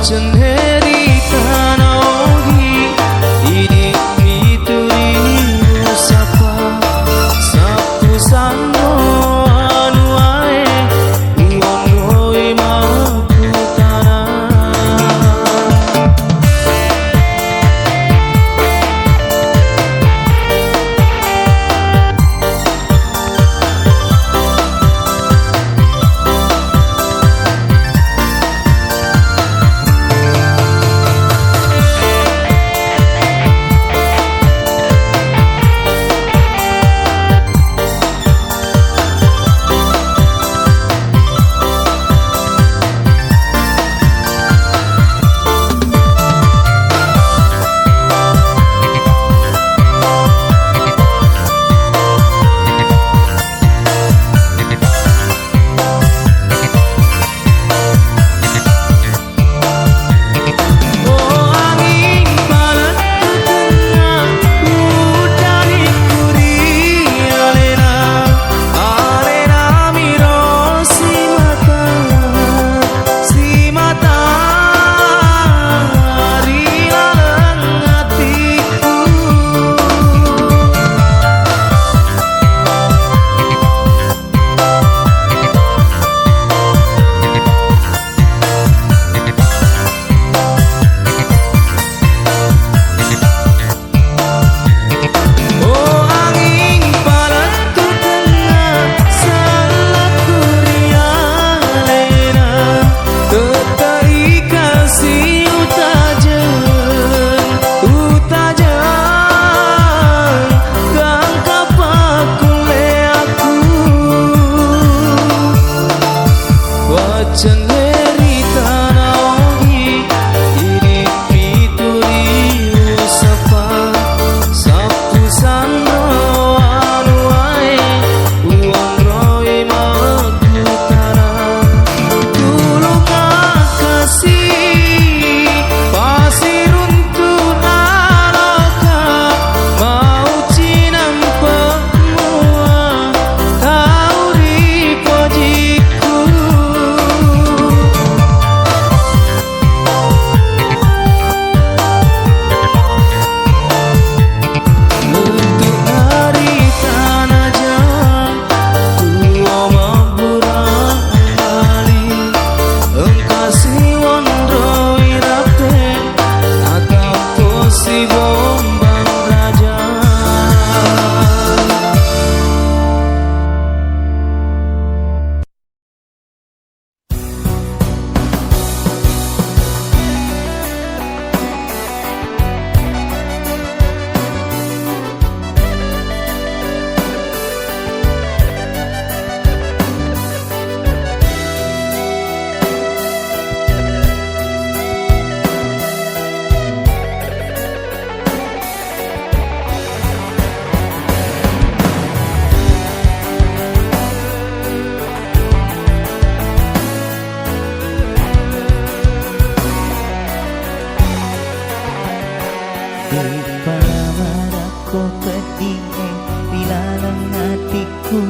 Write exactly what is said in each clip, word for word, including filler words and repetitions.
Cenneri tana ogi, idi pituri usapa, sappu sanro anu ae, uonroi makkutana. Wacenneri tana ogi, idi pituri usapa, sappu sanro anu ae, uonroi makkutana. Tulung akkasi, pasiruntu naloka, mauci nampe mua tau ri pojikku. Untuk hari tanajang, tuo mabburang bali, engka siwonroi rate, natampo sibombang raja. Deppa marakko peddingnge ri laleng atikku,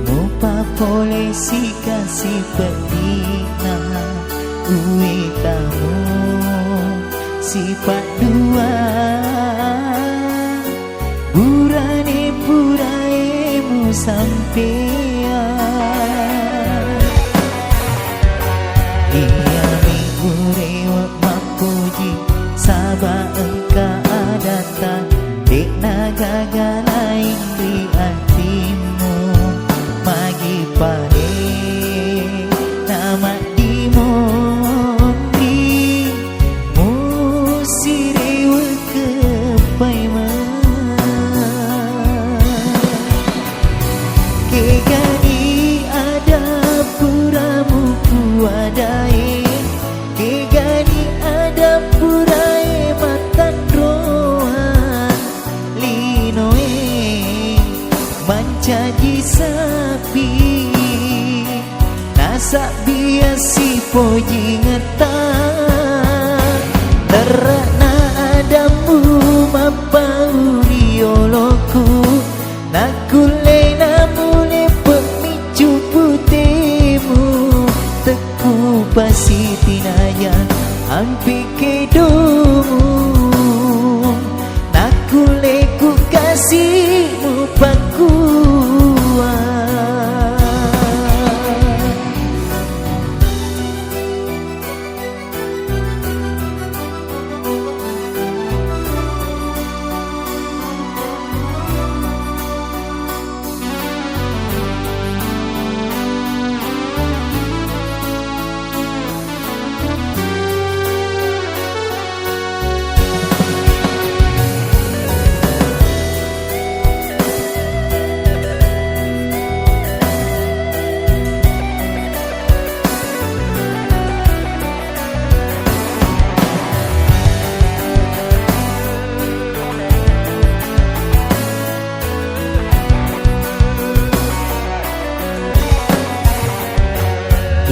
mupa pole sikasi peddinna uwitamu sipaddua. Burane purae musampea. Iyami urewe mappuji, saba engka adatta, de'na gaga laing ri atimmu. Magi pale namaddimonri, musireweke paimeng. Kegani ada puramu kuadae, kegani ada purae mattanroang linoe mancaji sapi. Nasabbi assipojingetta, terrena adammu mappauri oloku, nakkulle namuleppe miccu putemu, tekku pasi tinaya. Ampi kedomu, nakkulle ku kasi'mu pakkua.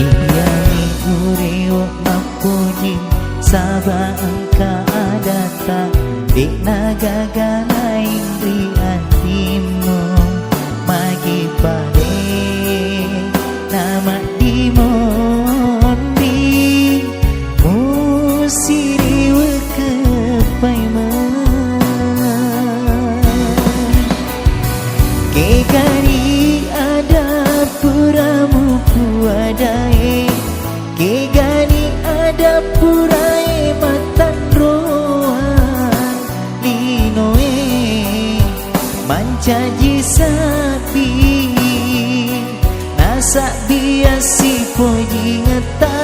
Iyami urewe mappoji, saba engka adatta, de'na gaga laing ri atimmu. Magi pale namaddi mondi, musiriweke paimeng. Kegani ada pura mupuadae, kegani ada purae matanroang linoe. Mancaji sapi nasabbi assipojingetta,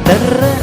terra